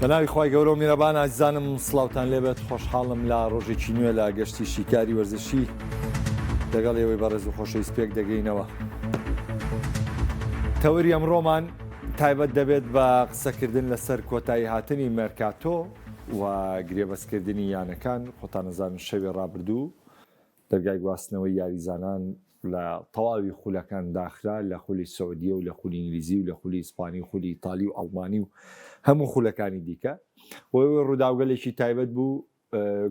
بە ناوی خوای گەورە و میرەبان ئازیزانم سڵاوتان لێبێت خۆشحاڵم لە ڕۆژێکی نوێ لە گەشتی شیکاری وەرزشی لەگەڵ ئێوەی بەڕێز و خۆشەویست پێک دەگەینەوە. تەوەری ئەمڕۆمان تایبەت دەبێت بە قسەکردن لەسەر کۆتایی هاتنی مێرکاتۆ و گرێبەستکردنی یانەکان، خۆتان ئەزانن شەوی ڕابردوو دەرگای گواستنەوەی یاریزانان لە تەواوی خولەکان داخرا، لە خولی سعودیە و لە خولی ئینگلیزی و لە خولی ئیسپانی و خولی ئیتالی و ئەڵمانی و هەموو خولەکانی دیکە. و ئەوەی ڕووداوگەلێکی تایبەت بوو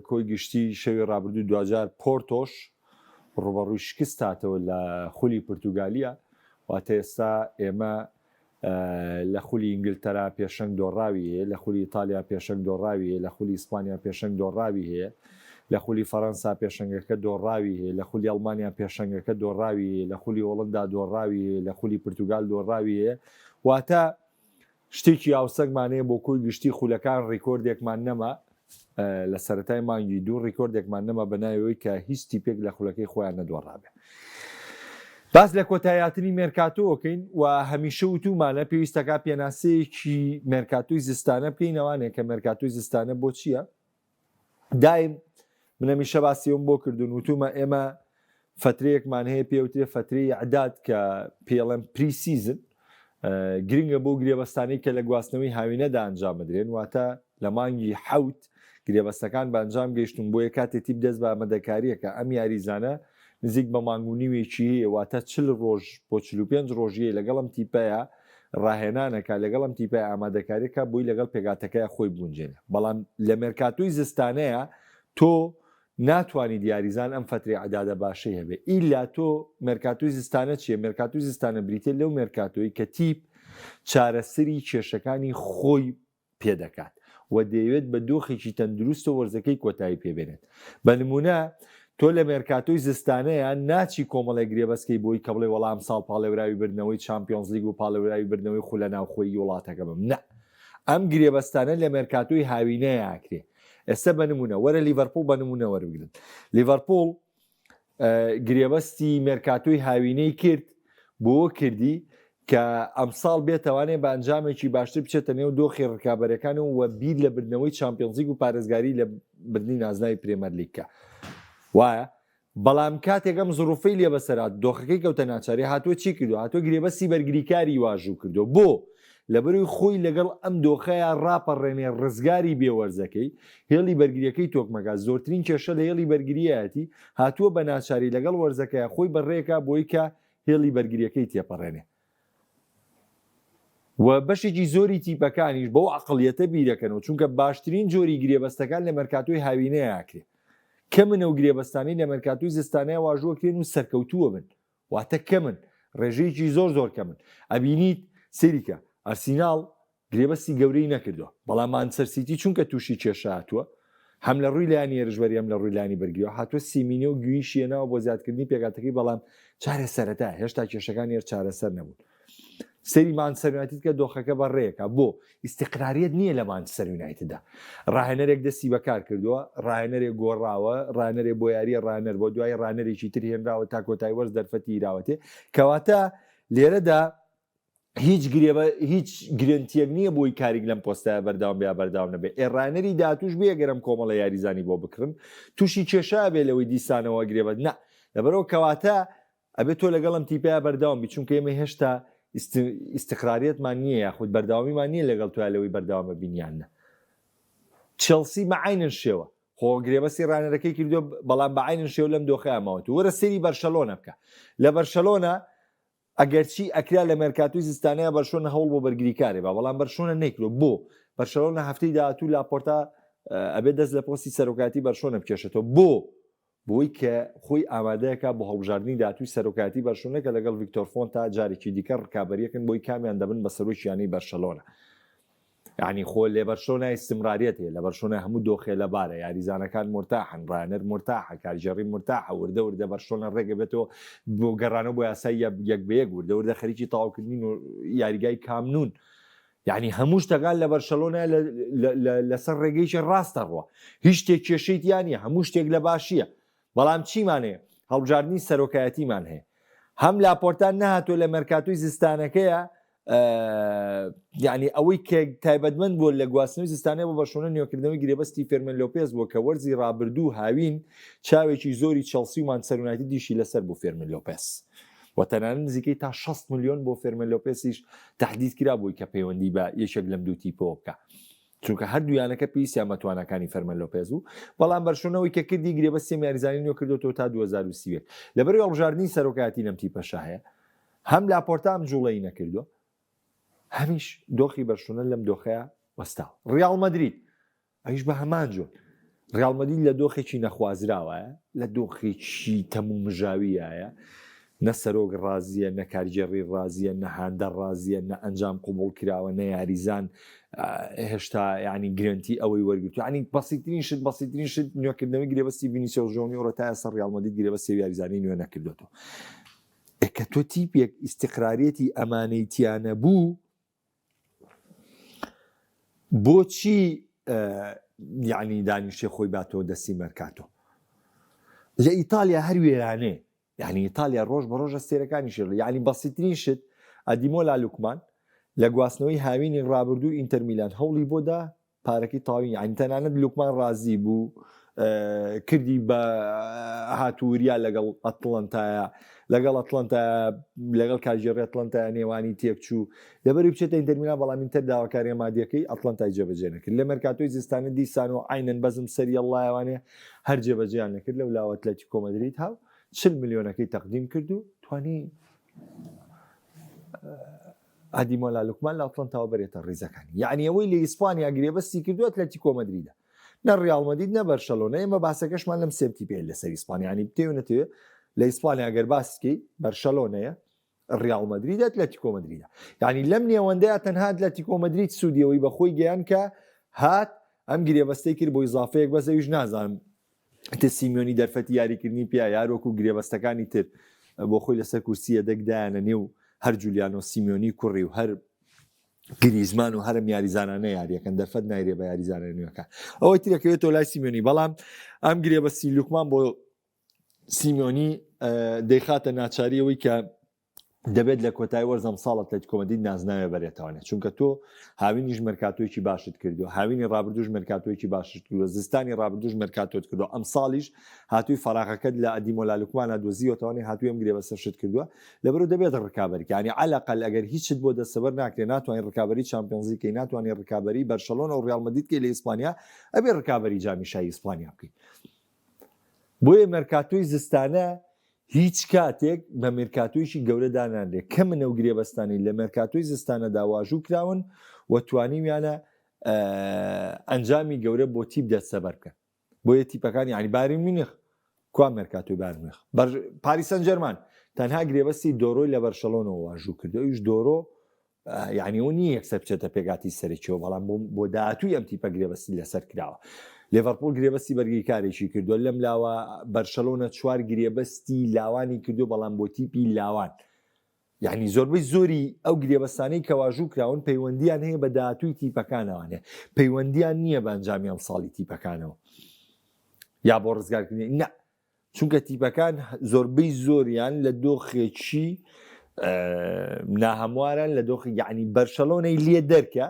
کۆی گشتی شەوی ڕابردوو دواجار پۆرتۆش ڕووبەڕووی شکست هاتەوە لە خولی پرتوگالیە، واتە ئێستا ئێمە لە خولی ئینگلتەرا پێشەنگ دۆڕاوی هەیە، لە خولی ئیتالیا پێشەنگ دۆڕاوی هەیە، لە خولی ئیسپانیا پێشەنگ دۆڕاوی هەیە، لە خولی فەرەنسا پێشەنگەکە دۆڕاوی هەیە، لە خولی ئەڵمانیا پێشەنگەکە دۆڕاوی هەیە، لە خولی هۆڵندا دۆڕاوی هەیە، لە خولی پرتوگال دۆڕاوی هەیە، واتە شتێکی هاوسەنگمان هەیە بۆ کۆی گشتی خولەکان ڕیکۆردێکمان نەما لە سەرەتای مانگی دوو ڕیکۆردێکمان نەما بە ناوی کە هیچ تیپێک لە خولەکەی خۆیان نەدۆڕابێ. باس لە کۆتاییهاتنی مێرکاتۆکەین و هەمیشە وتومانە پێویستەکە پێناسەیەکی مێرکاتۆی زستانە بکەین ئەوانەیە کە مێرکاتۆی زستانە بۆ چییە؟ دایم من هەمیشە باسی ئەوم بۆ کردوون وتومە ئێمە فترەیەکمان هەیە پێوترێ فترەی ئەعداد کە پێڵێن pre-season گرنگە بۆ گرێبەستانی کە لە گواستنەوەی هاوینەدا ئەنجام بدرێن واتە لە مانگی حوت گرێبەستەکان بە ئەنجام گەیشتون بۆیە کاتێ تیپ دەست بە ئامادەکاریەکە ئەم یاریزانە نزیک بە مانگ و نیوێکی هەیە واتە 40 ڕۆژ بۆ 45 ڕۆژیە لەگەڵم تیپەیە ڕاهێنانەکە لەگەڵ ئەم تیپەی ئامادەکاریەکە بۆی لەگەڵ پێکهاتەکەیا خۆی بگونجێنێ بەڵام لە مێرکاتۆی زستانەیە تۆ ناتوانیت یاریزان ئەم فەترەی عدادە باشەی هەبێ ئیلا تۆ مێرکاتۆی زستانە چیە مێرکاتۆی زستانە بریتە لەو مێرکاتۆی کە تیپ چارەسەری کێشەکانی خۆی پێدەکات و دەیەوێت بە دۆخێکی تەندروستەوە وەرزەکەی کۆتایی پێبێنێت. بە نموونە تۆ لە مێرکاتۆی زستانەیە ناچی کۆمەڵێک گرێبەست کەی بۆی کە بڵێ وەڵا ئەمساڵ پاڵێوراوی بردنەوەی چامپیۆنزلیگ و پاڵێوراوی بردنەوەی خولە ناوخۆیی وڵاتەکە بم. نا. ئەم گرێبەستانە لە مێرکاتۆی هاوینەیە ئەکرێ. ئێستا بە نموونە وەرە لیڤەرپوڵ بە نموونە وەربگرن. لیڤەرپوڵ گرێبەستی مێرکاتۆی هاوینەی کرد بۆ کردی کە ئەمساڵ بێتوانێ بە ئەنجامێکی باشتر بچێتە نێو دۆخی ڕکابەرەکان و بیر لە بردنەوەی چامپیۆنزلیگ و پارێزگاری لە بردنی نازناوی پرێمەرلیگ کە وایە بەڵام کاتێک ئەم زڕوفەی لێ بەسەرات دۆخەکەی کەوتە ناچاری هاتووە چی کردو هاتووە گرێبەستی بەرگریکاری واژوو کردو بۆ لەبەرئەوەی خۆی لەگەڵ ئەم دۆخەیا ڕاپەڕێنێ ڕزگاری بێ وەرزەکەی، هێڵی بەرگریەکەی تۆکمەکا، زۆرترین کێشە لە هێڵی بەرگریایەتی، هاتووە بە ناچاری لەگەڵ وەرزەکەیا خۆی بەڕێکا بۆی کە هێڵی بەرگریەکەی تێپەڕێنێ. و بەشێکی زۆری تیپەکانیش بەو عەقڵیەتە بیرەکەنەوە، چونکە باشترین جۆری گرێبەستەکان لە مەرکاتۆی هاوینەیا ئەکرێ. کەمن ئەو گرێبەستانەی لە مەرکاتۆی زستانەیا واژووەکرێن و سەرکەوتووەبن. واتە کەمن ڕێژەیەکی زۆر زۆر کەمن ئەبینیت سەیریکە ئەرسیناڵ گرێبەستی گەورەی نەکردووە بەڵام مانچستەر سیتی چونکە تووشی کێشە هاتووە هەم لە ڕووی لایەنی هێرشبەری هەم لە ڕووی لایەنی بەرگریەوە هاتووە سیمینۆ و گویشی هێناوە بۆ زیادکردنی پێکهاتەکەی بەڵام چارە سەرەتا هێشتا کێشەکانی هەر چارەسەر نەبوون سەیری مانچستەر یونایتد کە دۆخەکە بە ڕێکە بۆ ئیستیقراریەت نییە لە مانچستەر یونایتددا ڕاهێنەرێک دەستی بەکار کردووە ڕاهێنەرێک گۆڕاوە ڕاهێنەرێ بۆ یاریە ڕاهێنەر بۆ دوای ڕاهێنەرێکی تر هێنراوە تا کۆتای وەرز دەرفەتی ئیراوەتێ کەواتە لێرەدا هیچ گرێبە هیچ گرنتیەک نییە بۆی کاریک لەم پۆستایە بەردەوام بیا بەردەوام نەبێ ئێ ڕاهێنەری داهاتووش بێ گەرم کۆمەڵە یاریزانی بۆ بکڕن تووشی کێشە بێ لەوەی دیسانەوە گرێبەت نا لەبەرەوە کەواتە ئەبێت تۆ لەگەڵ ئەم تیپەیا بەردەوام بی چونکە ئێمە هێشتا ئیستقراریەتمان نییە یاخود بەردەوامیمان نییە لەگەڵ تۆیا لەوەی بەردەوامە بین یان نە چێڵسی بە عینن شێوە خۆ گرێبەستی ڕانەرەکەی کردو بەڵام بە عینن شێوە لەم دۆخەیان ماوەت وەرە سەیری بەرشەلۆنە بکە لە بەرشەلۆنە ئەگەرچی ئەکرا لە مێرکاتوی زستانەیە بەرشۆنە هەوڵ بۆ بەرگریکارێ با بەڵام بەرشۆنە نەیکرۆ بۆ بەرشەلۆنە هەفتەی داهاتوو لاپۆرتا ئەبێت دەست لە پۆستی سەرۆکاتی بەرشۆنە بکێشێتەوە بۆ بۆی کە خۆی ئامادەکا بۆ هەڵبژاردنی داهاتووی سەرۆکایەتی بەرشلۆنە کە لەگەڵ ڤیکتۆر فۆنتا جارێکی دیکە ڕکابەریەکەن بۆی کامیان دەبن بە سەرۆکی یانەی بەرشەلۆنە. یانی خۆ لێ بەرشلۆنە ئیستمراریەت هەیە لە بەرشلۆنە هەموو دۆخێ لەبارە یاریزانەکان مورتاحن ڕاهێنەر مورتاحە کارگێڕی مورتاحە وردە وردە بەرشلۆنە ڕێگە بێتەوە بۆ گەڕانەوە بۆ یاسای یەک بە یەک وردە وردە خەریکی تەواوکردنی یاریگای کامنون یعنی هەموو شتەکان لە بەرشەلۆنە لەسەر ڕێگەیەکی ڕاستە ڕوە هیچ شتێک کێشەی تیا نیە هەموو شتێک لە باشیە بەڵام چیمان هەیە هەڵبژاردنی سەرۆکایەتیمان هەیە هەم لاپۆرتان نەهاتوە لە مەرکاتوی زستانەکەیە. یعنی ئەوەی کە تایبەتمەند بووە لە گواستنەوەی زستانە بۆ بەرشۆنە نوێکردنەوەی گرێبەستی فێرمن لۆپێز بووە کە وەرزی ڕابردوو هاوین چاوێکی زۆری چێڵسی و مانچستەر یونایتدیشی لەسەر بوو فێرمن لۆپێز و تەنانەت نزیکەی تا 60 ملیۆن بۆ فێرمن لۆپێسیش تهدید کرا بووی کە پەیوەندی بە یەکێک لەم دوو تیپەوە بکە چونکە هەردوو یانەکە پێویستیان بە تواناکانی فێرمن لۆپێز بوو بەڵام بەرشۆنەوەی کە کردی گرێبەستی یاریزانی نوێ کردوەوە تا 2031 لەبەر هەڵبژاردنی سەرۆکایەتی لەم تیپەشە هەیە هەم لاپۆرتا ئەم جوڵەی نەکردووە هەمیش دۆخی بەرشلۆنە لەم دۆخەیە وەستاوە. ڕیاڵ مەدرید ئەویش بە هەمان جۆر ڕیاڵ مەدرید لە دۆخێکی نەخوازراوایە لە دۆخێکی تەم و مژاویایە نە سەرۆک ڕازیە نە کارگێڕی ڕازیە نە هاندەر ڕازیە نە ئەنجام قوبوڵ کراوە نە یاریزان هێشتا ینی گرنتی ئەوەی وەرگتو ینی بەسیترین شت بەسیترین شت نوێکردنەوەی گرێبەستی ڤینیسیۆس ژۆنیۆرە تا ئێستا ڕیاڵ مەدرید گرێبەستی یاریزانی نوێ نەکردوێتەوە ئێ کە تۆ تیپێک ئیستیقراریەتی ئەمانەی تیا نەبوو بۆچی یعنی دانیشێ خۆی باتەوە دەستی مەرکاتۆ لە ئیتالیا هەر وێرانێ یعنی ئیتالیا ڕۆژ بە ڕۆژ ئەستێرەکانی شێڵ یعنی بەسیترین شت ئەدیمۆلا لوکمان لە گواستنەوەی هاوینی ڕابردوو ئینتەرمیلان هەوڵی بۆدا پارەکەی تەواوی یانی تەنانەت لوکمان ڕازی بوو کردی بە هاتووریا لەگەڵ ئەتڵەنتایە لەگەڵ ئەتڵەنتا لەگەڵ کارگێڕی ئەتڵەنتا نێوانی تێکچوو لەبەری بچێتە ئینتەر میلان بەڵام ئینتەر داواکاریە مادیەکەی ئەتڵەنتای جێبەجێ نەکرد لە مەرکاتۆی زستانە دیسان و عینەن بەزم سەری ئەڵڵایەوانێ هەر جێبەجێیان نەکرد لەو لاوە ئەتلەتیکۆ مەدرید هاو 40 ملیۆنەکەی تەقدیم کرد و توانی ئادیمۆلا لوکمان لە ئەتڵەنتاوە بەرێتە ڕیزەکانی یعنی ئەوەی لە ئیسپانیا گرێبەستی کردووە ئەتلەتیکۆ مەدریدە نە ڕیاڵ مەدرید نە بەرشەلۆنە ئێمە باسەکەشمان لەم سێ تیپەیە لەسەر ئیسپانیا یعنی بتەوێ نەتەوێ لە ئیسپانیا گەر باسکەی بەرشەلۆنەیە ڕیاڵ مەدرید ئەتلەتیکۆ مەدریدە یعنی لەم نێوەندەیە تەنها ئەتلەتیکۆ مەدرید سوودیەوەی بەخۆی گەیان کە هات ئەم گرێبەستەی کرد بۆ ئیزافەیەک بەس ئەویش نازانم تر سیمیۆنی دەرفەتی یاریکردنی پیا یار وەکو گرێبەستەکانی تر بۆ خۆی لەسەر کورسی یەدەک دایانە نێو هەر جولیانۆ سیمیۆنی کوڕی و هەر گریزمان و هەرم یاریزانانە یاریەکەن دەرفەت نایرێ بە یاریزانە نوێەکان ئەوەی ترەکەوێتەوە لای سیمیۆنی بەڵام ئەم گرێبەستی لوکمان بۆ سیمیۆنی دەیخاتە ناچاریەوەی کە دەبێت لە کۆتای وەرز ئەمساڵ ئەتلەتیکۆ مەدرید نازناوێ بەرێتەوانێ چونکە تۆ هاوینیش مەرکاتۆیەکی باشت کردو هاوینی ڕابردوش مەرکاتۆیەکی باشت کردوە زستانی ڕابردوش مەرکاتۆت کردو ئەمساڵیش هاتووی فەراغەکەت لە ئەدیمۆلا لوکمانا دۆزیوەتەوانێ هاتووی ئەم گرێبەستەشت کردووە لەبەرو دەبێت ڕکابەری یانی عەلەقەل ئەگەر هیچت بۆ دەستەبەر ناکرێ ناتوانانی ڕکابەری چامپیۆنزی کەی ناتوانانی ڕکابەری بەرشەلۆنە و ڕیاڵ مەدرید کەی لە ئیسپانیا ئەبێ ڕکابەری جامی شای ئیسپانیا بکەی بۆیە مێرکاتۆی زستانە هیچ کاتێک بە مێرکاتۆیەکی گەورە دانانرێت، کەمن ئەو گرێبەستانەی لە مێرکاتۆی زستانەدا واژوو کراون و توانیویانە ئەنجامی گەورە بۆ تیپ دەستەبەر بکەن. بۆیە تیپەکان یانی بایرن میونخ کوا مێرکاتۆی بایرن میونخ پاریس سان جێرمان تەنها گرێبەستی دۆرۆی لە بەرشەلۆنەوە واژوو کردو ئەویش دۆرۆ یعنی ئەوە نییە یەکسەر بچێتە پێگاتی سەرەکیەوە بەڵام بۆ داهاتووی ئەم تیپە گرێبەستی لەسەر کراوە لێڤەرپوڵ گرێبەستی بەرگریکارێکی کردووە لەم لاوە بەرشەلۆنە چوار گرێبەستی لاوانی کردو بەڵام بۆ تیپی لاوان یعنی زۆربەی زۆری ئەو گرێبەستانەی کە واژوو کراون پەیوەندیان هەیە بە داهاتووی تیپەکانەوانێ پەیوەندیان نییە بە ئەنجامی ئەم ساڵی تیپەکانەوە یا بۆ ڕزگارکردنی نە چونکە تیپەکان زۆربەی زۆریان لە دۆخێکی ناهەمواران لە دۆخی یعنی بەرشەلۆنەی لێ دەرکە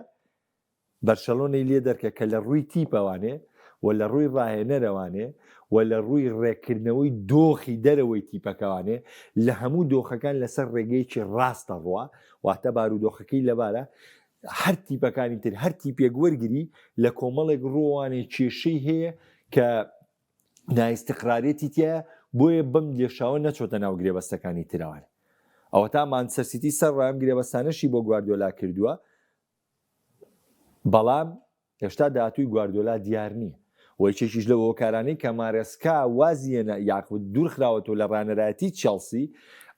بەرشەلۆنەی لێ دەرکە کە لە ڕووی تیپەوانێ و لە ڕووی ڕاهێنەرەوانێ و لە ڕووی ڕێککردنەوەی دۆخی دەرەوەی تیپەکەوانێ لە هەموو دۆخەکان لەسەر ڕێگەیەکی ڕاستە ڕوە واتە بارودۆخەکەی لەبارە هەر تیپەکانی تر هەر تیپێک وەرگری لە کۆمەڵێک ڕووانێ کێشەی هەیە کە نائیستقراریەتی تیایە بۆیە بەم لێشاوە نەچۆتە ناو گرێبەستەکانی ترەوە ئەوەتا مانچستەر سیتی سەر ڕایم گرێبەستانەشی بۆ گواردیۆلا کردووە بەڵام هێشتا داهاتووی گواردیۆلا دیار نییە و یەکێکیش لەو هۆکارانەی کە مارێسکا وازی هێنا یاخود دوورخراوەتەوە لە ڕانەرایەتی چێڵسی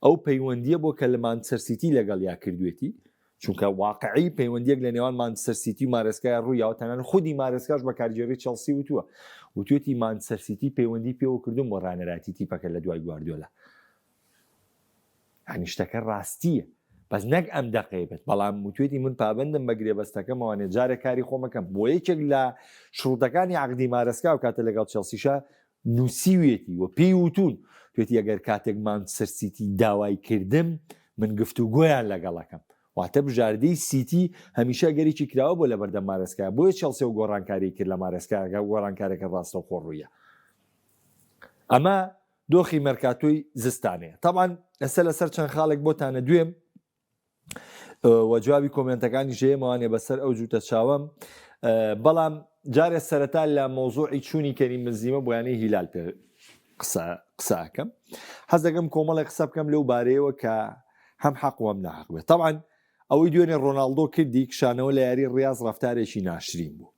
ئەو پەیوەندیە بۆ کە لە مانچستەر سیتی لەگەڵیا کردوێتی چونکە واقعی پەیوەندیەک لە نێوان مانچستەر سیتی و مارێسکای ڕوویاوە تەنانەت خودی مارێسکاش بە کارگێڕی چێڵسی وتووە وتوێتی مانچستەر سیتی پەیوەندی پێوە کردوم بۆ ڕانەراتی تیپەکە لە دوای گواردیۆلا یعنی شتەکە ڕاستیە بەس نەک ئەم دەقەی بێت بەڵام وتوێتی من پابندم بە گرێبەستەکەمەوانێ جارێک کاری خۆمەکەم بۆ یەکێک لە شروتەکانی عقدی مارەسکا و کاتە لەگەڵ چێڵسیشە نووسیویەتی و پێی وتوون، توێتی ئەگەر کاتێک مانچستەر سیتی داوای کردم، من گفتوگۆیان لەگەڵ ئەکەم. واتە بژاردەی سیتی هەمیشە گەرێکی کراوە بۆ لەبەردەم مارێسکا، بۆیە چێڵسی ئەو گۆڕانکاریەی کرد لە مارێسکاکە و گۆڕانکارەکە ڕاستەوخۆ ڕوویە. ئەمە دۆخی مێرکاتۆی زستانەیە. تەبعەن ئێستا لەسەر چەند خاڵێک بۆتانە دوێم و جوابی کۆمێنتەکانی ژێمەوانێ بەسەر ئەو جووتە چاوەم بەڵام جارێ سەرەتا لە مۆزوعی چوونی کەریم بنزیمە بۆ یانەی هیلال پێ قسە قسەکەم حەز دەکەم کۆمەڵێک قسە بکەم لەو بارەیەوە کە هەم حەق و هەم ناحەق بێت تەبعەن ئەوەی دوێنێ ڕۆناڵدۆ کردی کشانەوە لە یاری ڕیاز ڕەفتارێکی ناشرین بوو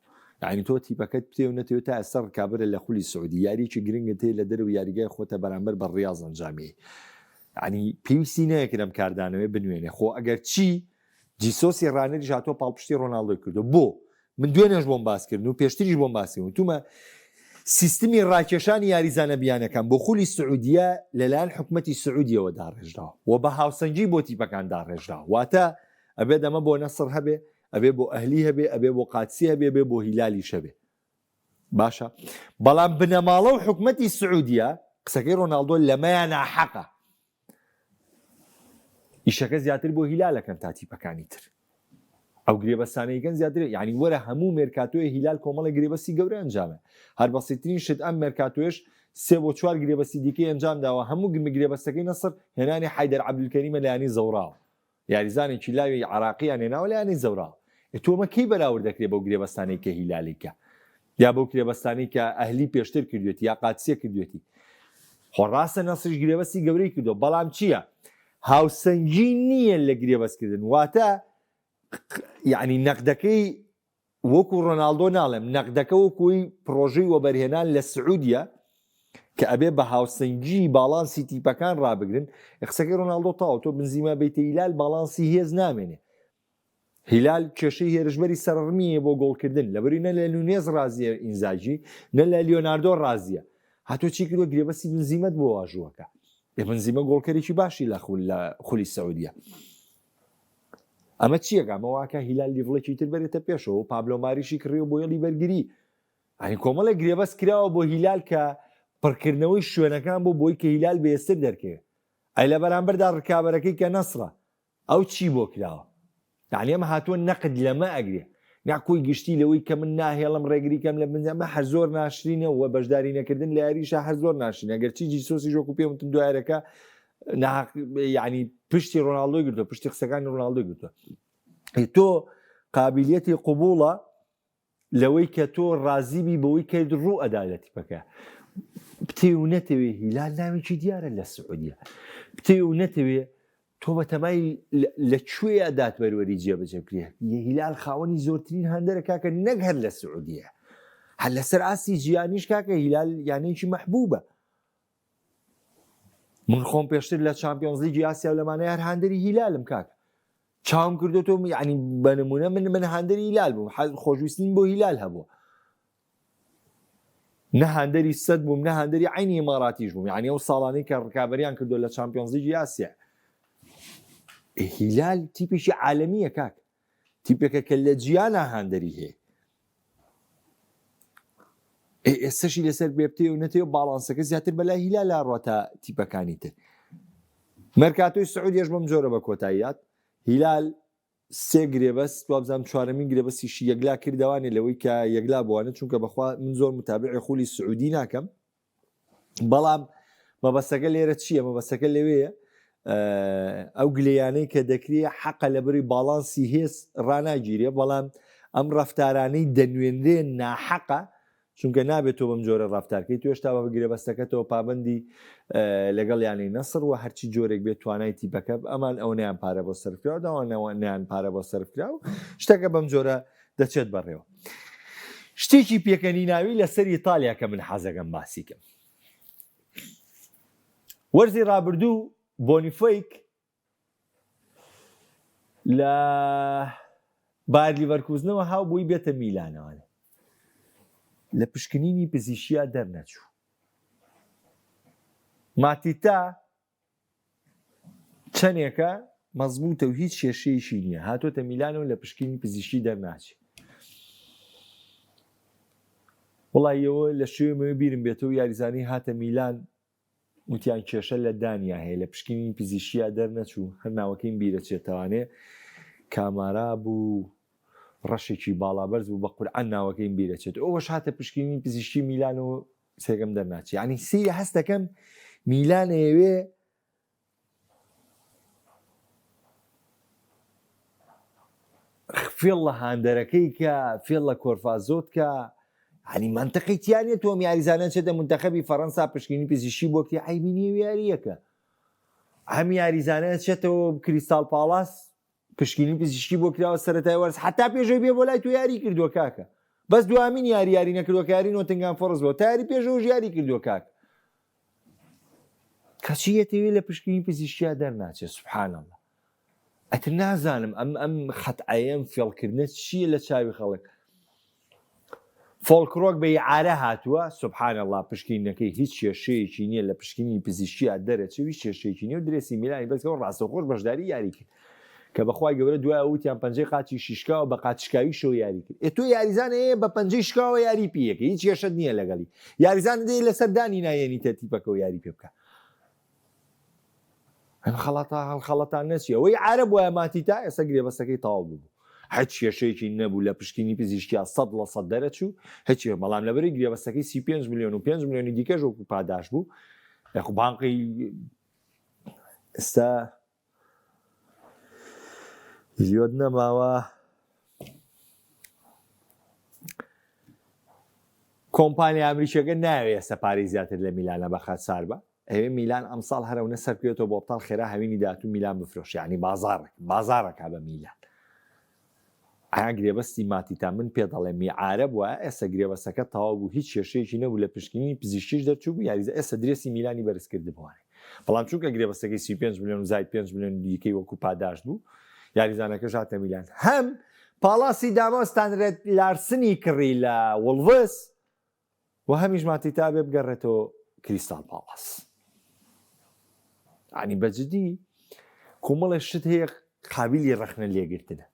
یعنی تۆ تیپەکەت بتێ و نەتەوێت تا ئێستا ڕکابەرە لە خولی سعودی یاریی گرنگت هەیە لە دەرەوە یاریگای خۆتە بەرامبەر بە ڕیاز ئەنجامی یعنی پێویستی نەیەکرد ئەم کاردانەوەی بنوێنێ خۆ ئەگەر چی جیسۆسی ڕانەریش هاتووە پاڵپشتی ڕۆناڵدۆی کردو بۆ من دوێنێش بۆم باس کردن و پێشتریش بۆم باس کردن وتومە سیستمی ڕاکێشانی یاریزانە بیانەکان بۆ خولی سعودیە لەلایەن حکومەتی سعودیەوە داڕێژراوە و بە هاوسەنگی بۆ تیپەکان داڕێژراوە واتە ئەبێت ئەمە بۆ نەسڕ هەبێ ئەبێ بۆ ئەهلی هەبێ ئەبێ بۆ قادسی هەبێ بێ بۆ هیلالیش هەبێ باشە بەڵام بنەماڵە و حکومەتی سعودیە قسەکەی ڕۆناڵدۆ لەمەیان ناحەقە ئیشەکە زیاتر بۆ هیلالەکەن تا تیپەکانی تر ئەو گرێبەستانەیکەن زیاتر یعنی وەرە هەموو مێرکاتۆی هیلال کۆمەڵی گرێبەستی گەورە ئەنجامە هەر بەسیترین شت ئەم مێرکاتۆش سێ بۆ چوار گرێبەستی دیکەی ئەنجام داوە هەموو گرمە گرێبەستەکەی نەسر هێنانی حیدەر عەبدولکەریمە لە یانی زەوراوە یاریزانێکی لاوی عراقیان هێناوە لە یانەی زەوراوە ئێ تۆ ئەمە کەی بەراورد دەکرێت بەو گرێبەستانەی کە هیلالیکە یا بەو گرێبەستانەی کە ئەهلی پێشتر کردوێتی یا قادسیە کردوێتی خۆ ڕاستە نەسریش گرێبەستی گەورەی کردووە بەڵام چییە هاوسەنگی نییە لە گرێبەستکردن واتە یعنی نەقدەکەی وەکو ڕۆناڵدۆ ناڵێم نەقدەکە وەکوی پرۆژەی وەبەرهێنان لە سعودیە کە ئەبێ بە هاوسەنگی باڵانسی تیپەکان ڕابگرن قسەکەی ڕۆناڵدۆ تاوە تۆ بنزیما بیتە هیلال باڵانسی هێز نامێنێ هیلال کێشەی هێرشبەری سەرڕمیە بۆ گۆڵکردن لەبەری نە لە نونێز ڕازیە ئینزاجی نە لە لیۆناردۆ ڕازیە هاتۆ چی کردوە گرێبەستی بنزیمەت بۆ واژووەکە ئێ بنزیمە گۆڵکەرێکی باشی لە خول لە خولی سعودیە ئەمە چییە ئەمە واکە هیلال level ێکی تر بەرێتە پێشەوە پابلۆ ماریشی کڕیوە بۆ هێڵی بەرگری ئەنی کۆمەڵێک گرێبەست کراوە بۆ هیلال کە پڕکردنەوەی شوێنەکان بۆ بۆی کە هیلال بەهێزتر دەرکەوێت ئەی لە بەرامبەردا ڕکابەرەکەی کە نەسڕە ئەو چی بۆ کراوە؟ یەعنی ئەمە هاتووە نەقد لەمە ئەگرێ نا کۆی گشتی لەوەی کە من ناهێڵم ڕێگری کەم لە بنجامە هەر زۆر ناشرینە و بەشداری نەکردن لە یاریشە هەر زۆر ناشرینە گەرچی جیسۆسی ژۆک و پێم وتم دوایەکە یعنی پشتی ڕۆناڵدۆی گرتووە پشتی قسەکانی ڕۆناڵدۆی گرتووە تۆ قابلیەتی قوبوڵە لەوەی کە تۆ ڕازی بی بەوەی کە ڕوو ئەدا لە تیپەکە بتێ و نەتەوێ هیلال ناوێکی دیارە لە سعودیە بتێ و نەتەوێ تۆ بەتەمای لە کوێیا دادپەروەری جێبەجێ بکرێ هیلال خاوەنی زۆرترین هاندەرە کاکە نەک هەر لە سعودیە هەر لەسەر ئاستی جیهانیش کاکە هیلال یانەیەکی مەحبوبە من خۆم پێشتر لە چامپیۆنزلیگی ئاسیا و لەمانەیە هەر هاندەری هیلالم کاکە چاوم کردو تۆ یعنی بە نمونە من من هاندەری هیلال بووم حەز خۆشویستنیم بۆ هیلال هەبووە نە هاندەری سەد بووم نە هاندەری عینی ئیماراتیش بووم یعنی ئەو ساڵانەی کە ڕکابەریان کردو لە چامپیۆنزلیگی ئاسیا هیلال تیپێکی عالەمیە کاک تیپێکە کە لە جیانا هاندەری هەیە ئێستەشی لەسەر بێبتێ و نەتێ و باڵانسەکە زیاتر بەلای هیلال ڕوە تا تیپەکانی تر مەرکاتۆی سعودیەش بەم جۆرە بە کۆتاییات هیلال سێ گرێبەست وابزانام چوارەمین گرێبەستیشی یەکلا کردوانێ لەوەی کە یەکلا بووانە چونکە بەخوا من زۆر متابعی خولی سعودی ناکەم بەڵام مەبەستەکە لێرە چییە مەبەستەکە لەوەیە ئەو گلەیانەی کە دەکرێ حەقە لە بری باڵانسی هێز ڕناگیرێ بەڵام ئەم ڕفتارانەی دەنوێنرێ ناحەقە چونکە نابێت تۆ بەم جۆرە ڕفتارکەی تو هێشتا بە گرێبەستەکەتەوە پابندی لەگەڵ یانەی نەسڕ و هەرچی جۆرێک بێت توانای تیپەکە ئەمان ئەو نیان پارە بۆ سەرفکرا داوانەوە نیان پارە بۆ سەرفکرا و شتەکە بەم جۆرە دەچێت بەڕێوە. شتێکی پێکەنیناوی لەسەر ئیتالیا کە من حەزەکەم باسی کەم. وەرزی ڕابردوو بۆنیفەیک لە بایر لیڤەرکوزنەوە هاو بۆی بێتە میلانەوە لە پشکنینی پزیشیا دەرنەچوو. ماتیتا چەنێکە مەزبوتە و هیچ کێشەیەکی نییە هاتۆتە میلانەوە لە پشکنینی پزیشکی دەرناچێ وڵی ئەوە لە شوێمەوە بیرم بێتەوە یاریزانی هاتە میلان وتیان کێشە لە دانیا هەیە لە پشکنینی پزیشکیا دەرنەچوو هەر ناوەکەیم بیرەچێتەوانێ. کامارا بوو ڕەشێکی باڵابەرز بوو بە قورعان ناوەکەیم بیرەچێت ئەوەش هاتە پشکنینی پزیشکی میلان و سێگەم دەرناچی یعنی سەیرە هەست دەکەم میلان ئەیەوێ فێڵ لە هاندەرەکەی کە فێڵ لە کۆرفازۆت کە هەنی منطقی تیانە تۆم یاریزانە چێتە منتەخەبی فەڕەنسا پشکینی پزیشکی بۆ کری عیبی نیە یاریەکە ئەم یاریزانە چێتەوە کریستال پاڵاس پشکینی پزیشکی بۆ کراوە سەرەتای وەرز حتا پێشەوەی بێ بۆ لای تۆ یاری کردووە کاکە بەس دوامین یاری یاری نەکردووە کە یاری نۆتنگام فۆڕست بووە تا یاری پێشەوەش یاری کردووە کاک کەچی یەتەوێ لە پشکنی پزیشکیا دەرناچێت سبحان الله ئەتر نازانم ئەم ئەم خەتعەیەم فێڵکردنە چییە لە چاوی خەڵک فۆڵکرۆک بە ئیعارە هاتووە سبحان اللە پشکینەکەی هیچ کێشەیەکی نییە لە پشکنینی پزیشکیا دەرەچێ و هیچ کێشەیەکی نییە و درێسی میلانی بەرزکەوە ڕاستەوخۆش بەشداری یاری کرد کە بەخوای گەورە دوای ئەوە وتیان پەنجەی قاچی شیشکاوە بە قاچ شکاویشەوە یاری کرد ئێ تۆ یاریزان ئەیە بە پەنجەی شکاوە یاری پێیەکە هیچ کێشەت نییە لەگەڵی یاریزان دێ لەسەر دانی نایەنیتە تیپەکەوە یاری پێ بکە ئەم خەڵەتە هەڵخەڵەتان نەچی ئەوەی عارەب وایە ماتیتا ئێستا گرێبەستەکەی تەواو بوو هەچ کێشەیەکی نەبوو لە پشکنی پزیشکیا سەد لە سەد دەرەچوو هەچی بەڵام لەبەری گرێبەستەکەی 35 میلیۆن و 5 میلیۆنی دیکەش وەکو پاداش بوو یاخو بانقی ئێستا ئیلیۆت نەماوە کۆمپانیا ئەمریکیەکە ناوێ ئێستا پارەی زیاتر لە میلانە بەخات ساربە ئەوێ میلان ئەمساڵ هەرەونە سەرکەوێتەوە بۆ ئەبتاڵ خێرا هەوینی داهاتوو میلان بفرۆشێ یانی بازاڕێک بازاڕەکا بە میلان ئایا گرێبەستی ماتیتا من پێ دەڵێم میعارە بووە ئێستا گرێبەستەکە تەواو بوو هیچ کێشەیەکی نەبوو لە پشکنینی پزیشکیش دەرچوو بوو یاریزە ئێستا درێسی میلانی بەرز کردبووانێ بەڵام چونکە گرێبەستەکەی 35 میلیۆن و زاید 5 میلیۆن دیکەی وەکو پاداشت بوو یاریزانەکەش هاتە میلان هەم پاڵاسی داما ستانرێت لارسنی کڕی لە وڵڤس و هەمیش ماتیتا بێ بگەڕێتەوە کریستال پاڵاس ینی بەجددی کۆمەڵێ شت هەیە قابلی ڕەخنە لێگرتنە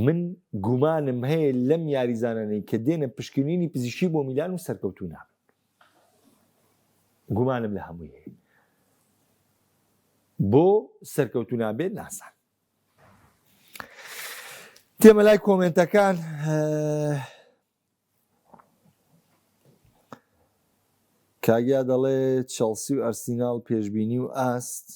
من گومانم هەیە لەم یاریزانانەی کە دێنە پشکنینی پزیشکی بۆ میلان و سەرکەوتوو نابن گومانم لە هەمووی هەیە بۆ سەرکەوتوو نابێت نازان تێمە لای کۆمێنتەکان کاگیا دەڵێ چێڵسی و ئەرسیناڵ پێشبینی و ئاست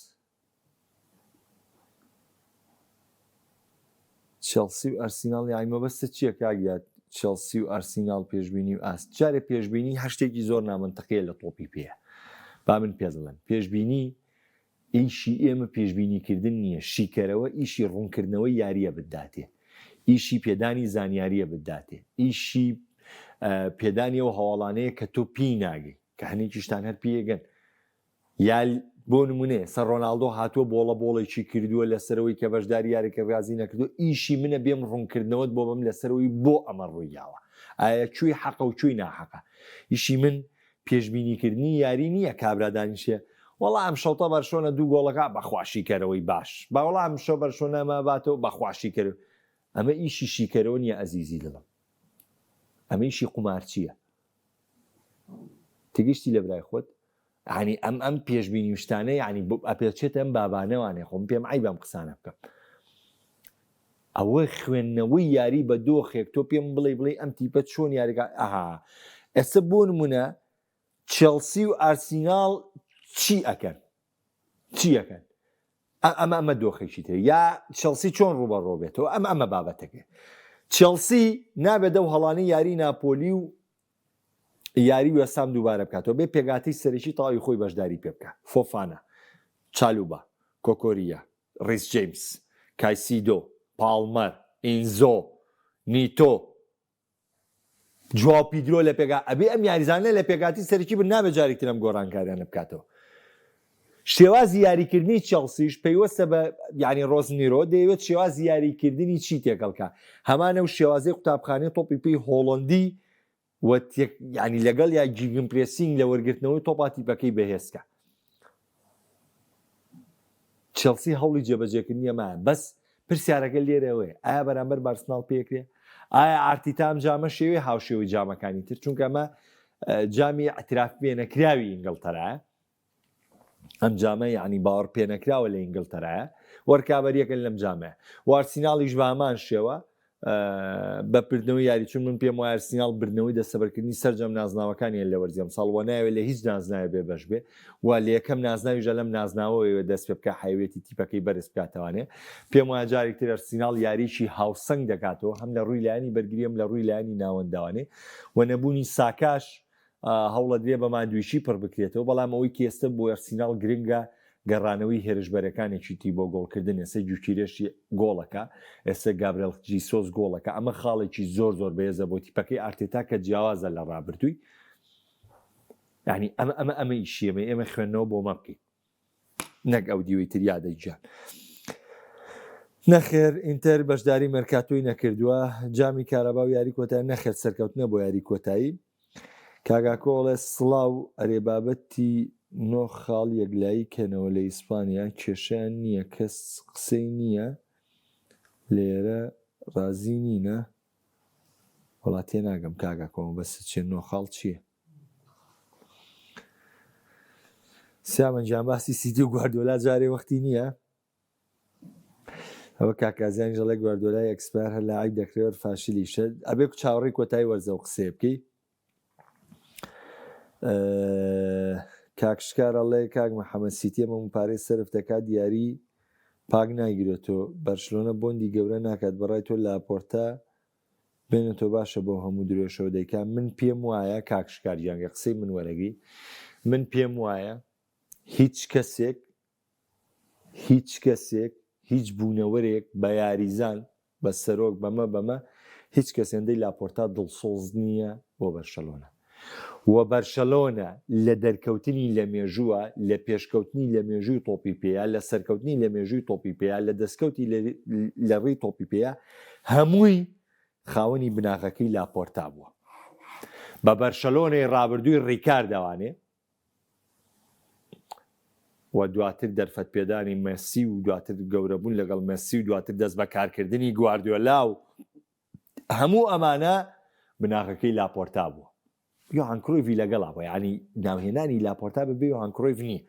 چێڵسی و ئەرسیناڵ یانی مەبەستت چییە کاگیا چێڵسی و ئەرسیناڵ پێشبینی و ئاست جارێ پێشبینی هەر شتێکی زۆر نامەنتقیە لە تۆپی پێیە با من پێ دەڵێم پێشبینی ئیشی ئێمە پێشبینیکردن نییە، شیکەرەوە ئیشی ڕوونکردنەوەی یارییە بتداتێ، ئیشی پێدانی زانیارییە بتداتێ، ئیشی پێدانی ئەو هەواڵانەیە کە تۆ پێی ناگەی، کە هەنێکیشتان هەر پێیەگەن. یا بۆ نمونە ئێستا ڕۆناڵدۆ هاتووە بۆڵە بۆڵێکی کردووە لەسەرەوەی کە بەشداری یاریکە ڕازی نەکردووە، ئیشی منە بێم ڕوونکردنەوەت بۆ بەم لەسەرەوەی بۆ ئەمە ڕوویداوە، ئایا کوێی حەقە و کوێی ناحەقە. ئیشی من پێشبینیکردنی یاری نییە کابرا دانیشێ وەڵا ئەمشەو تە بەرشۆنە دوو گۆڵەکە بەخوا شیکەرەوەی باش با وەڵا ئەمشەو بەرشۆنە ئەمە باتەوە بەخوا شیکەرەوە ئەمە ئیشی شیکەرەوە نییە ئەزیزی دڵم ئەمە ئیشی قومارچییە تگشتی لە برای خۆت ینی ئەم ئەم پێشبینی و شتانە ینی ئەپێچێتە ئەم بابانەوانێ خۆم پێم عیبە ئەم قسانە بکەم ئەوە خوێندنەوەی یاری بە دۆخێک تۆ پێم بڵێ بڵێ ئەم تیپە چۆن یاریگا ئەها ئێستا بۆ نمونە چێڵسی و ئارسیناڵ چی ئەکەن چی ئەکەن ئەمە ئەمە دۆخێکی تر یا چێڵسی چۆن ڕوبەڕۆ بێتەوە ئەم ئەمە بابەتەکە چێڵسی نابێت ئەو هەڵانی یاری ناپۆلی و یاری وێستام دووبارە بکاتەوە بێ پێگاتی سەرەکی تەواوی خۆی بەشداری پێ بکە فۆفانا چالوبا کۆکۆریە ڕیس جەیمس، کایسیدۆ، پاڵمەر، ئینزۆ، نیتۆ، جواو پیدرۆ لە پێگا ئەبێ ئەم یاریزانە لە پێکهاتەی سەرەکی بن نابێت جارێکی تر ئەم گۆڕانکاریانە بکاتەوە. شێوازی یاریکردنی چێڵسیش پەیوەستە بە یانی ڕۆزنیرۆ دەیەوێت شێوازی یاریکردنی چی تێکەڵکا هەمان ئەو شێوازەی قوتابخانەی تۆپی پێی هۆڵەندی و ینی لەگەڵ یا gegenpressing لە وەرگرتنەوەی تۆپا تیپەکەی بەهێزکە چێڵسی هەوڵی جێبەجێکردنی ئەمە بەس پرسیارەکە لێرەوەی ئایا بەرامبەر بارسناڵ پێکرێ ئایا ئارتیتا ئەم جامە شێوەی هاوشێوەی جامەکانی تر چونکە ئەمە جامی اعتراف پێنەکراوی ئینگڵتەرایە ئەم جامە یعنی باوەڕ پێنەکراوە لە ئینگلتەرایە. وەرکابەریەکەن لەم جامەیە وارسیناڵیش بە هەمان شێوە بە بردنەوەی یاری چون من پێم وایە ئەرسیناڵ بردنەوەی دەستەبەرکردنی سەرجەم نازناوەکانیان لە وەرزی ئەمساڵ وە نایەوێت لە هیچ نازناوێ بێ بەش بێ و لە یەکەم نازناویشدا لەم نازناوەوە دەست پێ بکا حەیوێتی تیپەکەی بەرز بکاتەوانێ پێم وایە جارێک تر ئەرسیناڵ یاریی هاوسەنگ دەکاتەوە هەم لە ڕووی لایەنی بەرگری هەم لە ڕووی لایەنی ناوەندەوانێ و نەبوونی ساکاش هەوڵەدرێ بە مادویشی پڕ بکرێتەوە، بەڵام ئەوەی کە ئێستە بۆ ئەرسیناڵ گرنگە گەڕانەوەی هێرشبەرەکانێکی تی بۆ گۆڵکردن، ئێستە گیوکیرێشی گۆڵەکە، ئێستە گابرێل جیسۆس گۆڵەکە، ئەمە خاڵێکی زۆر زۆر بەهێزە بۆ تیپەکەی ئارتێتا کە جیاوازە لە ڕابردووی، یانی ئەمە ئەمە ئەمە ئیشی ئێمە، ئێمە خوێندنەوە بۆ مە بکەین. نەک ئەو دیوەی تر یادە گیان. نەخێر ئینتەر بەشداری مێرکاتۆی نەکردووە جامی کارابا و یاری کۆتایی نەخێر سەرکەوتنە بۆ یاری کۆتایی کاگاکۆڵێ سڵاو ئەرێ بابەتی نۆ خاڵ یەکلایی کەنەوە لە ئیسپانیا کێشیان نییە کەس قسەی نییە لێرە ڕازی نینە وڵا تێناگەم کاگاکۆمە بەس چێ نۆ خاڵ چییە؟ سیامەند گیان باسی سیتی و گواردیۆلا جارێ وەختی نییە ئەوە کاکازیانی ژەڵێ گواردۆلای expire هەر لاعیب دەکرێت فاشلیشە ئەبێ چاوەڕێی کۆتایی وەرزە و قسەیە بکەی کاک شکار ئەڵێ کاک محەممەد سیتی ئەمە پارەی سەرف دەکات دیاری پاک ناگرێتەوە بەرشلۆنە بۆندی گەورە ناکات بەڕای تۆ لاپۆرتا بێنێتۆ باشە بەو هەموو درۆشەوە دەیکا من پێم وایە کاک شکار گیان گەر قسەی من وەرەگری من پێم وایە هیچ کەسێک هیچ کەسێک هیچ بوونەوەرێک بە یاریزان بە سەرۆک بەمە بەمە هیچ کەس هێندەی لاپۆرتا دڵسۆز نییە بۆ بەرشەلۆنە و بەرشەلۆنە لە دەرکەوتنی لە مێژووە لە پێشکەوتنی لە مێژووی تۆپی پێیە لە سەرکەوتنی لە مێژووی تۆپی پێیە لە دەستکەوتی لە ڕێی تۆپی پێیە هەمووی خاوەنی بناغەکەی لاپۆرتا بووە بە بەرشەلۆنەی ڕابردووی ڕیکاردەوانێ و دواتر دەرفەت پێدانی مەسی و دواتر گەورەبوون لەگەڵ مەسی و دواتر دەست بەکارکردنی گواردیۆلا و هەموو ئەمانە بناغەکەی لاپۆرتا بووە یۆهان کرۆیڤی لەگەڵا بووە یعنی ناوهێنانی لاپۆرتا بەبێ یۆهان کرۆیڤ نییە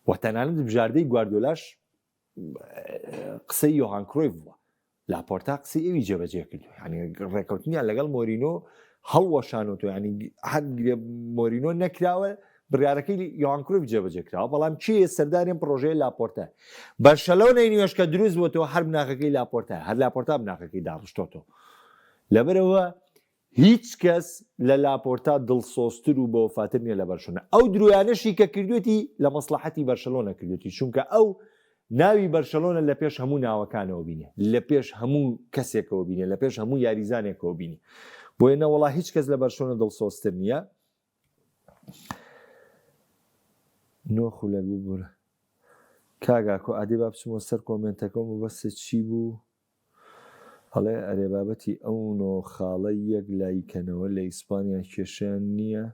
و تەنانەت بژاردەی گواردیۆلاش قسەی یۆهان کرۆیڤ بووە لاپۆرتا قسەی ئەوی جێبەجێ کردو یعنی ڕێکەوتنیان لەگەڵ مۆرینۆ هەڵوەشانەوە ینی هەر مۆرینۆ نەکراوە بڕیارەکەی یۆهان کرۆیف جێبەجێ کراوە، بەڵام کێیە سەرداری ئەم پڕۆژەیە لاپۆرتایە. بەرشەلۆنەی نوێش کە دروست بووەتەوە هەر بناغەکەی لاپۆرتایە، هەر لاپۆرتا بناغەکەی داڕشتۆتەوە. لەبەرئەوە هیچ کەس لە لاپۆرتا دڵسۆزتر و بەوەفاتر نییە لە بەرشەلۆنە. ئەو درۆیانەشی کە کردوێتی لە مەسڵەحەتی بەرشەلۆنە کردوێتی، چونکە ئەو ناوی بەرشەلۆنە لە پێش هەموو ناوەکانەوە بینێ، لە پێش هەموو کەسێکەوە بینێ، لە پێش هەموو یاریزانێکەوە بینی. بۆیە نەوەڵا هیچ کەس لە بەرشەلۆنە دڵسۆزتر نییە. نۆ خولەک ببورە کاک ئاکۆ ئادی با بچمەوە سەر کۆمێنتەکە و مەبەستت چی بوو ئەڵێ ئەرێ بابەتی ئەو نۆ خاڵە یەک لای کەنەوە لە ئیسپانیا کێشەیان نییە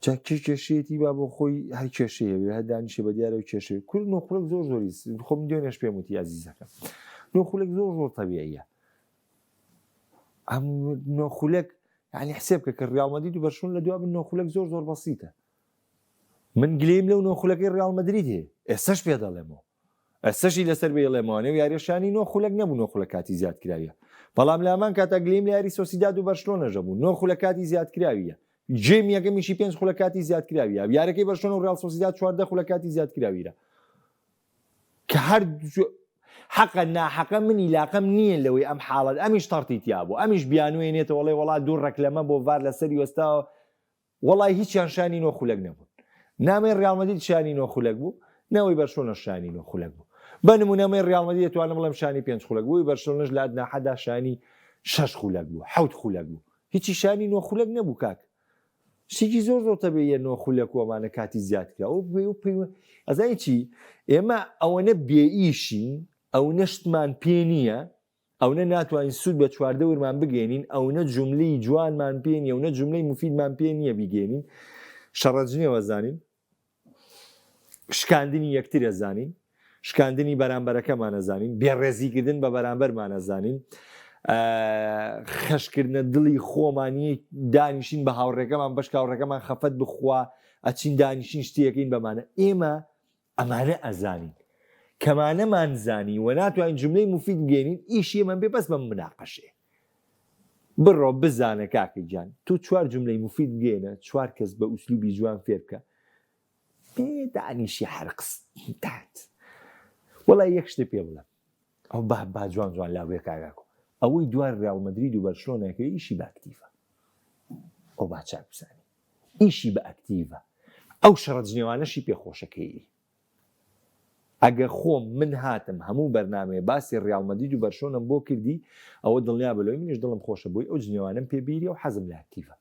جا کێ کێشەیەتی با بۆ خۆی هەر کێشەی هەبێ هەر دانیشێ بە دیارەوە کێشەی کورد نۆ خولەک زۆر زۆری خۆم دوێنێش پێم وتی ئازیزەکەم نۆ خولەک زۆر زۆر تەبیعیە ئەم نۆ خولەک یعنی حسێب کە کە ریال مەدرید و بەرشلۆنە لە دوا بن نۆ خولەک زۆر زۆر بەسیتە من گلیم لەو نۆ خولەکەی ریال مەدرید هەیە ئێستاش پێ دەڵێمەوە ئێستاشی لەسەر بێڵێمەوە نێو یاریشانی نۆ خولەک نەبوو نۆ خولە کاتی زیادکراویە بەڵام لامان کاتا گلیم لە یاری سۆسیداد و بەرشلۆنە ژەبوو نۆ خولە کاتی زیادکراویە game یەکەمیشی پێنج خولە کاتی زیادکراویە یارەکەی بەرشلۆنە و ریال سۆسیداد 14 خولە کاتی زیادکراویرە کە هەر حەقە ناحەقە من ئیلاقەم نییە لەوەی ئەم حاڵەت ئەمیش تەڕتی تیا بوو ئەمیش بیانوێ نێتەوە ئەڵێ وەڵا دوو ڕەکلەمە بۆ ڤار لەسەری وەستاوە وەڵای هیچیان شانی نۆ خولەک نەبوون نامەی ڕیاڵ مەدرید شانی نۆ خولەک بوو نەوەی بەرشۆنە شانی نۆ خولەک بوو بە نمونەمەی ڕیاڵ مەدرید دەتوانم بڵێم شانی پێنج خولەک بوو بەرشۆنەش لە ئەدنا حەدا شانی شەش خولەک بوو حەوت خولەک بوو هیچی شانی نۆ خولەک نەبوو کاک شتێکی زۆر زۆر تەبیعیە نۆ خولەک و ئەمانە کاتی زیاد کرا ئەو پێ و پەیوە ئەزانی چی ئێمە ئەوەنە بێئیشین ئەونە شتمان پێ نییە ئەونە ناتوانین سوود بە چواردەورمان بگەێنین ئەونە جوملەی جوانمان پێ نییە ئەونە جوملەی مفیدمان پێ نییە بیگەێنین شەڕەجنێوە زانین شکاندنی یەکتر ئەزانین شکاندنی بەرامبەرەکەمان ئەزانین بێڕێزیکردن بە بەرامبەرمان ئەزانین خەشکردنە دڵی خۆمانی دانیشین بە هاوڕێکەمان بەش هاوڕێکەمان خەفەت بخوا ئەچین دانیشین شتیەکەین بەمانە ئێمە ئەمانە ئەزانین. کەمانەمان زانی و ناتوانین جملەی موفید بگەێنین ئیشی ئێمە بێ بەس بەم مناقەشەیە. بڕۆ بزانە کاکە گیان تۆ چوار جملەی موفید بگەێنە چوار کەس بە ئوسلوبی جوان فێر بکە بێ دانیشی هەر قس دات وەڵای یەک شتێ پێ بڵێم ئەو با با جوان جوان لاوێ کاکاکۆ ئەوەی دوای ڕیاڵ مەدرید و بەرشلۆنەکە ئیشی بە ئەکتیڤە ئەو با چاک بزانی ئیشی بە ئەکتیڤە ئەو شەڕە جنێوانەشی پێ خۆشەکەی ئەگە خۆم من هاتم هەموو بەرنامەیە باسی ڕیاڵ مەدرید و بەرشۆنەم بۆ کردی ئەوە دڵنیا بە لەوەی منیش دڵم خۆشە بۆی ئەو جنێوانەم پێ بیری و حەزم لە ئەکتیڤە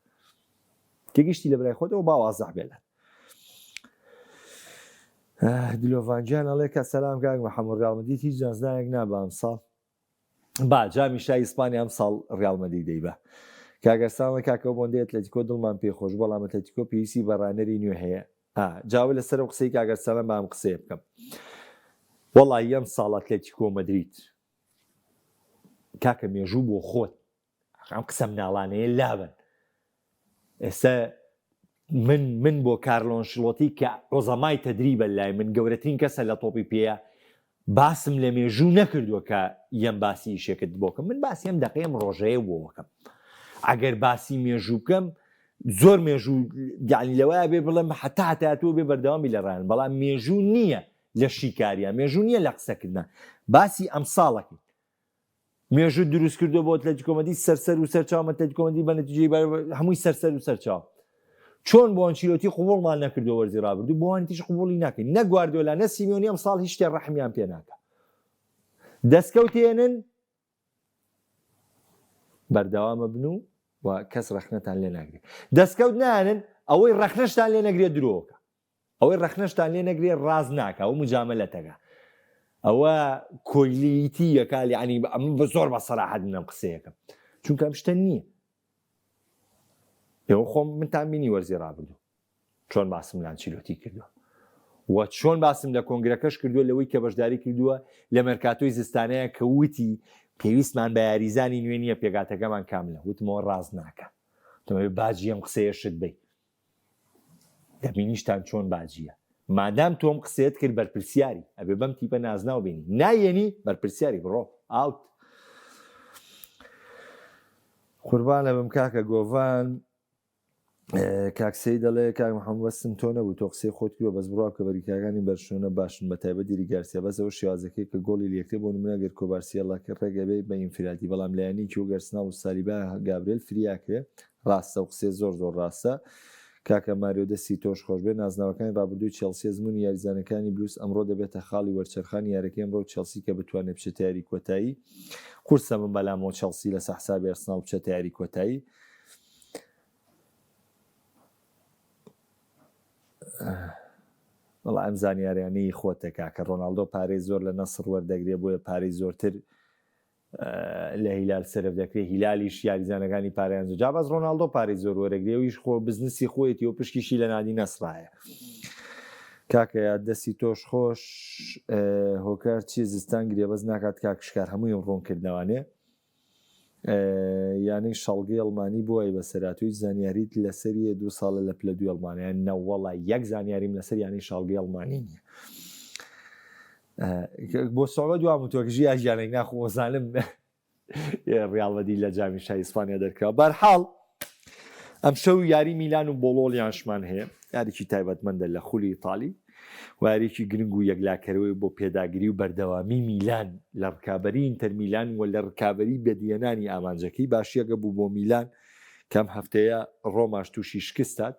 تێگەشتی لە برای خۆت ئەوە با وازح بێ لات دلۆڤان گیان ئەڵێ کە سەلام کاک محەممەد ڕیاڵ مەدرید هیچ نازناوێک نابا ئەمساڵ با جامی شای ئیسپانیا ئەمساڵ ڕیاڵ مەدرید دەیبا کاک ئەرسلان ئەڵێ کاکە ئەو بۆندەی ئەتلەتیکۆ دڵمان پێ خۆش بەڵام ئەتلەتیکۆ پێویستی بە ڕانەری نوێ هەیە ئا جاوە لەسەر ئەو قسەی کاک ئەرسلان با ئەم قسەیە بکەم وەڵی ئەمساڵ ئەتلەتیکۆ مەدرید کاکە مێژوو بۆ خۆت ئەم قسە مناڵانەیە لابن ئێستا من من بۆ کارلۆ ئەنشلۆتی کە عوزەمای تەدریبە لای من گەورەترین کەسە لە تۆپی پێیە باسم لە مێژوو نەکردووە کە یەم باسی ئیشێکت بۆکەم من باسی ئەم دەقەی ئەم ڕۆژەیە بۆکەم ئەگەر باسی مێژوو بکەم زۆر مێژوو یعنی لەوەیە بێ بڵێم حتا هەتاتوە بێ بەردەوامی لە ڕایان بەڵام مێژوو نییە لە شیکاریە مێژوو نییە لە قسەکردە باسی ئەمساڵەکەی مێژوو دروست کردووە بۆ ئەتلەتیکۆ مەدرید سەرسەر و سەرچاو ئەتلەتیکۆ مەدرید بە نەتیجەی هەمووی سەرسەر و سەرچاو چۆن بۆ ئەنچیلۆتی قبوڵمان نەکردووە وەرزی رابردوو بۆ ئەنتیش قبوڵی ناکەین نە گواردیۆلا نە سیمیۆنی ئەم ساڵ هیچ شتێ ڕەحمیان پێ ناکە دەستکەوتێنن بەردەوامە بن و و کەس ڕەخنەتان لێ ناگرێت دەستکەوت نانن ئەوەی ڕەخنەشتان لێ نەگرێت درۆکە ئەوەی ڕەخنەشتان لێ نەگرێ ڕاست ناکا ئەوە مجامەلەتەکە ئەوە کۆیلیتی یەکا یعنی ئەمن بە زۆر بە سەراحەت من ئەم قسەیەکەم چونکە ئەم شتە نییە ئێوە خۆم منتان بینی وەرزی ڕابردوو چۆن باسم لە ئەنچیلۆتی کردووە و چۆن باسم لە کۆنگرەکەش کردووە لەوەی کە بەشداری کردووە لە مەرکاتۆی زستانەیە کە وتی پێویستمان بە یاریزانی نوێ نییە پێگاتەکەمان کاملە وتمەوە ڕاست ناکە تۆ باجی ئەم قسەیەشت بی دەبینیشتان چۆن باجیە مادام تۆم قسەیەت کرد بەرپرسیاری ئەبێ بەم تیپە نازناو بینی نایەنی بەرپرسیاری بڕۆ ئاوت قوربانە بم کاکە گۆڤان کاک سەید دەڵێ کاک محەممەد بەسم تۆ نەبوو تۆ قسەی خۆت کردووە بەس بڕوا بکە بەریکاکانی بەرشلۆنە باشن بە تایبەت دیری گارسیا بەس ئەوە شێوازەکەی کە گۆڵی لێکرێ بۆ نمونە گەر کۆبارسیەڵە کە ڕێگە بێ بە ئینفرادی بەڵام لایەنێکی وەک ئەرسناڵ و سالیبا گابرێل فریاکرێ ڕاستە ئەو قسەیە زۆر زۆر ڕاستە کاکە ماریۆ دەستی تۆش خۆش بێت نازناوەکانی ڕابردووی چێڵسی ئەزموونی یاریزانەکانی بلوز ئەمڕۆ دەبێتە خاڵی وەرچەرخانی یارەکەی ئەمڕۆ چێڵسی کە بتوانێت بچێتە یاری کۆتایی قورسە من بەلامەوە چێڵسی لەسەر حسابی ئەرسناڵ بچێتە یاری کۆتایی وەڵا ئەم زانیاریانەی خۆتە کاکە ڕۆناڵدۆ پارەی زۆر لە نەسڕ وەردەگرێ بۆیە پارەی زۆرتر لە هیلال سەرف دەکرێت هیلالیش یاریزانەکانی پارەیان زۆر جا بەس ڕۆناڵدۆ پارەی زۆر وەرەگرێ ویش خۆ بزنسی خۆیەتی و پشکیشی لە نادی نەسڕایە کاکە یاد دەستی تۆش خۆش هۆکار چی زستان گرێبەست ناکات کاک شکار هەموویم ڕوونکردنەوانێ یانەی شەڵگەی ئەڵمانی بۆ ئەی بەسەرات و هیچ زانیاریت لەسەریە دوو ساڵە لە پلە دووی ئەڵمانیا نەوەڵا یەک زانیاریم لەسەر یانەی شاڵگەی ئەڵمانی نییە بۆ سۆڵە دوام و تۆکژی یاژیانێک ناخۆزانم ڕیاڵ مەدرید لە جامی شای ئیسپانیا دەرکرا بەرحاڵ ئەمشەو یاری میلان و بۆڵۆڵیانشمان هەیە یاریی تایبەتمەندە لە خولی ئیتالی و یاریی گرنگ و یەکلاکەرەوەی بۆ پێداگری و بەردەوامی میلان لە ڕکابەری ئینتەر میلان و لە ڕکابەری بەدیهێنانی ئامانجەکەی باشیەکە بوو بۆ میلان کەم هەفتەیە ڕۆماش تووشی شکست هات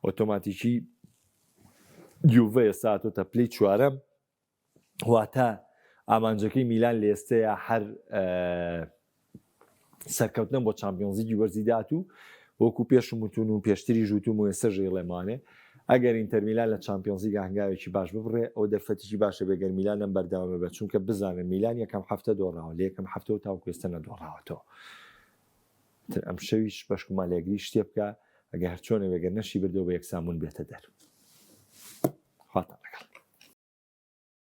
ئۆتۆماتیکی یوڤە ئێستا هاتۆتە پلەی چوارەم واتە ئامانجەکەی میلان لە ئێستەیە هەر سەرکەوتنە بۆ چامپیۆنزیگی وەرزی داهاتوو وەکو پێشم وتون و پێشتری ژوتوم و ئێستا ژیڵێمانێ ئەگەر ئینتەرمیلان لە چامپیۆنزیگا هەنگاوێکی باش ببڕێ ئەو دەرفەتێکی باشە بێ گەر میلان ئەم بەردەوامە بێت چونکە بزانن میلان یەکەم هەفتە دۆڕاوە لە یەکەم هەفتەوە تاوەکو ئێستا نەدۆڕاوەتەوە تر ئەم شەویش بەشکو مالێگری شتێ بکە ئەگە هەرچۆنە وێگەر نەشی بردەوە بە یەکسانبوون بێتە دەر خواتان.